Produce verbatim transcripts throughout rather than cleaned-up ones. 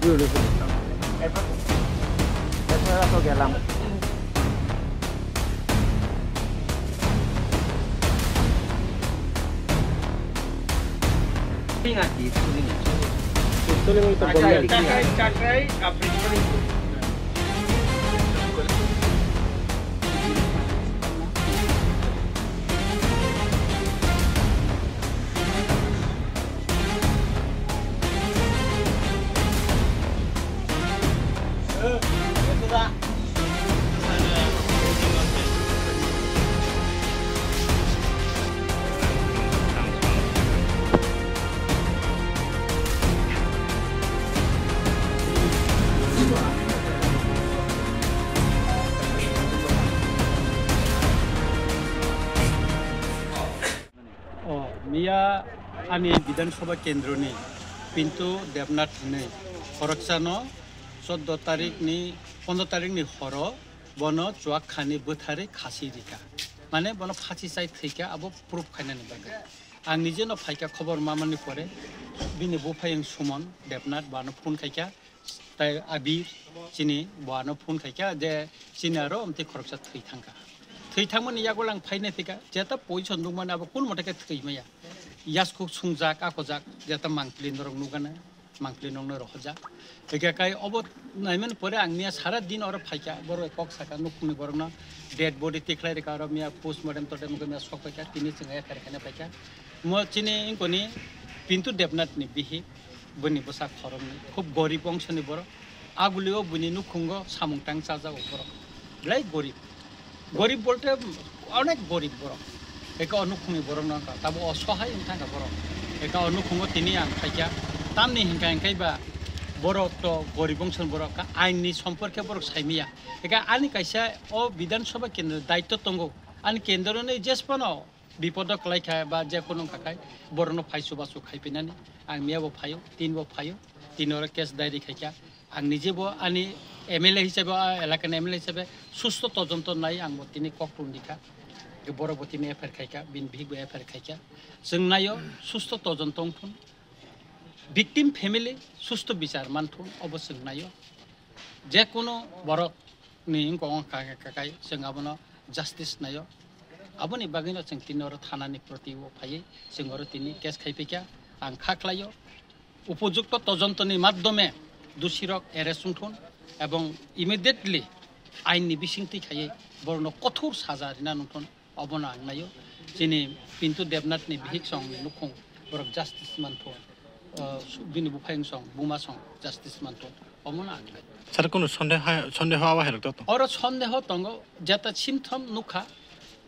O, miya ani Bidhan Sabha kendroni Pintu Debnath hinwi khoroksano choddo tarikni, pondro tarikni horo bono chuak khani bwtharwi khasi rika. Mane bono phasi chai thwika abo proof khainani bagwi. Ang nijeno phaikha khobor mamani pore bini buphayung Suman Debnath bono phone khaikha. Tai Abir chini buano phone khaikha je chini aro amtwi khoroksa thwi thangkha. Thwi thangmani yago lang phainai thika jeta position dungmani abo kun mote khe thwi maya. Yaskhuk sungjak akojak jeta mangpili norok nugana, mangpili nokno rohorjak. Hikha kai obo naimani pore ang miya sara din oro phaikha, borok kok saka nukhungni borokno dead body tikhlai rikha oro miya postmortem totem wngkha miya sok phaikha tini chwng F I R khaina phaikha. Mo chini wngkoni Pintu Debnath ni bihik. Bini bwsa khoroknwi khub gorib bongsoni borok. Agulio bini nukhungo samung tang chajago borok. Belai gorib. Gorib bolte onek gorib borok. Eka o nukhungni borok no wngkha. Tabo osohai wng thangkha borok. Eka o nukhungo tini ang phaikha. Tamni hinkha hinkhe ba borok to gorib bongsoni borok kha. Ain ni somporke borok saimiya. Eka ani kaisa o Bidhan Sabha kendro daitto tongo. Ani kendro ni jesphano bipodo kwlai kha ba je kunu wngkha khai borokno phai chubachu khai pinani ang miya bo phaio, tin bo phaio, tin oro case diary khai kha. Ang nije bo ani M L A hisabe, o elakani M L A hisabe susto tojonto nai ang bo tini kok tun di kha. Borok bo tini F I R khai kha, bini bihik bo F I R khai kha. Chwng naio susto tojonto wng thun, victim family susto bichar man thun, obo chwng naio. Je kunu borok ni wngkha wngkha kha kai chwng abono justice naio. Aboni bagwino chwng tini oro thanani proti o phaiwi chwng oro tini case khai phikha. Ang kha khlaio, upojukto tojontoni madhyome dusirok arrest wngthun ebong immediately ain ni bisingtwi khaiwi borokno kothor saja rina nungthun. Obono ang naio, chini Pintu Debnath ni bihik song ni nukhung borok justice mantho, o, su-, bini buphayung song, buma song justice mantho, omono ang naio. Sir, kunu sondeha, sondeho awa herok to? Oro sondeho tongo, jeta symptom nukha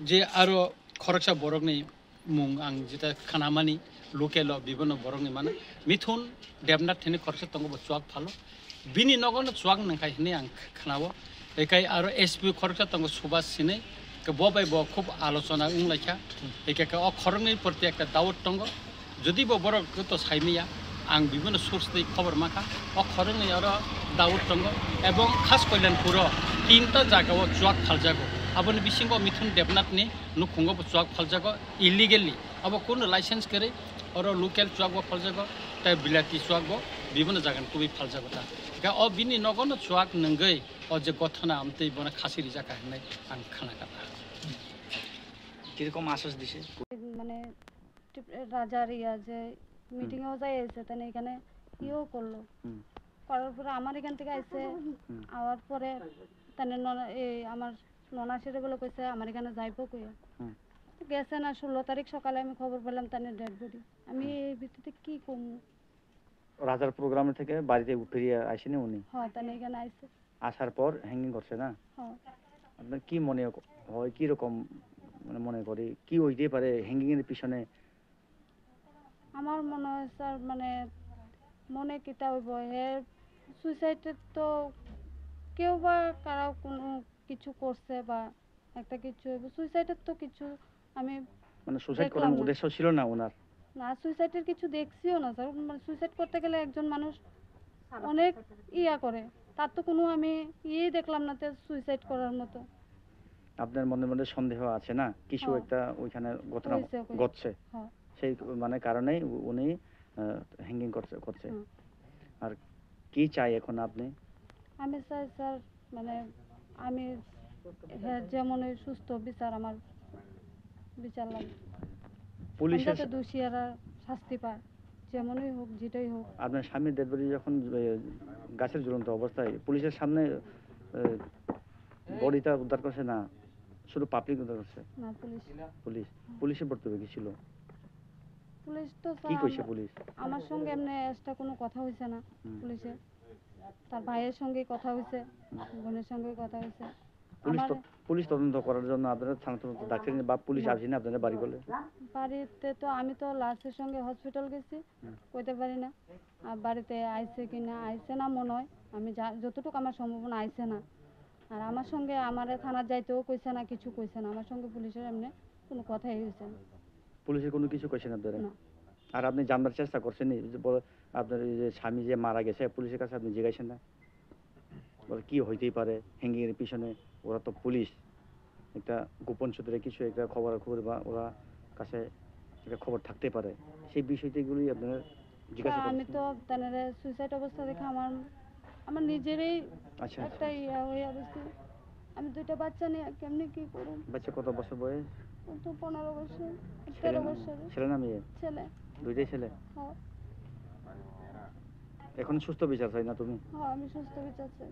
je aro khoroksa borokni mung ang jeta khanamani local o bibono borokni mano Mithun Debnath hini khoroksa tongo bo chuak phalo. Bini nogo no chuak nangkhai hinwi ang khnao. Ekai aro S P khoroksa tongo Subhas hinwi. Ke bo bai bo khub alochona wnglaikha. Eke ke o khoroknwi proti ekta doubt tongo. Jodi bo borok to saimaya, ang bibino source tei khobor mankha. O khoroknwi oro doubt tongo. Ebong khas Koilanpuro tinta jagao chuak phaljago. Aboni bisingo Mithun Debnathni nukhungo bo chuak phaljago illegally. Abo kunu license kwrwi. Oro local chuak bo phaljago, tei bilati chuak bo bibino jagani kubui phaljago ta. Ga o bini nogo no chuak nungwi o je gothona amtwi bono khasi rijak kha hinwi ang khna kha ta. কিরকম আশ্বাস দিছে? মানে টিপ-, রাজার ইয়া যে হুম। মিটিংও যাই এসে, তাহলে এখানে হুম। ইয়েও করলো। হুম। করার পরে আমার এখান থেকে আইসে, হুম। আওয়ার পরে তাহলে নন-, এই আমার ননাসিরে বলে কইছে আমার এখানে যাইবো কইয়া। হুম। গেছে না, ষোলো তারিখ সকালে আমি খবর পেলাম তাহলে ডেড বডি। আমি হুম। এই ভিত্তিতে কি করবো? রাজার প্রোগ্রাম থেকে বাড়িতে ফিরিয়ে আসেনি উনি? হ্যাঁ, তাহলে এখানে আইসে। আসার পর হ্যাঙ্গিং করছে না? হ্যাঁ। আপনার কি মনে হয়, কি রকম মানে মনে করি, কি হইতে পারে হ্যাঙ্গিং এর পিছনে? আমার মনে হয় স্যার, মানে মনে কিতা হইব, হে সুইসাইডের তো কেউ বা কারা কোনো কিছু করছে বা একটা কিছু হইব, সুইসাইডের তো কিছু আমি মানে সুসাইড দেখলাম করার না। উদ্দেশ্য ছিল না ওনার? না, সুইসাইডের কিছু দেখছিও না স্যার। মানে সুইসাইড করতে গেলে একজন মানুষ অনেক ইয়া করে, তার তো কোনো আমি ইয়েই দেখলাম না যে সুইসাইড করার মতো। আপনার মনে মনে সন্দেহ আছে না, কিছু হ্যাঁ। একটা ওইখানে ঘটনা হয়েছে ওখানে। ঘটছে, হ্যাঁ। সেই মানে কারণেই উ-, উনি আহ, হ্যাঙ্গিং করছে করছে। হুম। আর কি চাই এখন আপনি? আমি চাই স্যার, মানে, আমি, হ্যাঁ, যেমনই সুস্থ বিচার আমার বিচার লাগে। পুলিশের যাতে দোষী এরা শাস্তি পায়, যেমনই হোক, যেটাই হোক। আপনার স্বামীর ডেড বডি যখন, এ, গাছের ঝুলন্ত অবস্থায় পুলিশের সামনে, এ, বডিটা উদ্ধার করছে না, শুধু পাবলিক উদ্ধার করছে? না, পুলিশ। পুলিশ। পুলিশের বক্তব্য কি ছিল? পুলিশ তো কি স্যার কইছে পুলিশ? আমার সঙ্গে এমনি এক্সট্রা কোনো কথা হইছে না। হুম। পুলিশে তার ভাইয়ের সঙ্গে কথা হইছে, হুম। বোনের সঙ্গে কথা হইছে। পুলিশ আমার তো, পুলিশ তদন্ত করার জন্য আপনারা থানা তদন্ত ডাক্তার বা পুলিশ না। আসেনি আপনাদের বাড়ি বলে? বাড়িতে তো আমি তো লাশের সঙ্গে হসপিটাল গেছি, হুম। কইতে পারি না। আর বাড়িতে আইছে কি না, আইছে না মনে হয়। আমি যা-, যতটুকু আমার সম্ভাবনা আইছে না। আর আমার সঙ্গে আমারে থানার যাইতেও কইছে না, কিছু কইছে না। আমার সঙ্গে পুলিশের এমনি কোনো কথাই হইছে না। পুলিশের কোনো কিছু কইছে না আপনারা? না। আর আপনি জানবার চেষ্টা করছেন নি যে বলে আপনার এই যে স্বামী যে মারা গেছে, পুলিশের কাছে আপনি জিজ্ঞাসেন না? বলে কি হইতেই পারে, হ্যাঙ্গিং এর পিছনে ওরা তো পুলিশ, একটা গোপন সূত্রে কিছু একটা খবর খবর বা ওরা কাছে একটা খবর থাকতে পারে, সেই বিষয়টিগুলি আপনারা জিজ্ঞাসা স্যার, আমি করছেন? তো তানারে সুইসাইড অবস্থা দেখে আমার, আমার নিজেরই আচ্ছা, আচ্ছা, একটা আচ্ছা। ইয়া হয়ে গেছে। আমি দুইটা বাচ্চা নিয়ে কেমনে কি করুম? বাচ্চা কত বছর বয়স? ও তো পনেরো বছর, ছেলে তেরো না, বছর। ছেলে না মেয়ে? ছেলে। দুইটাই ছেলে? হ্যাঁ। এখন সুস্থ বিচার চাই না তুমি? হ্যাঁ, আমি সুস্থ বিচার চাই।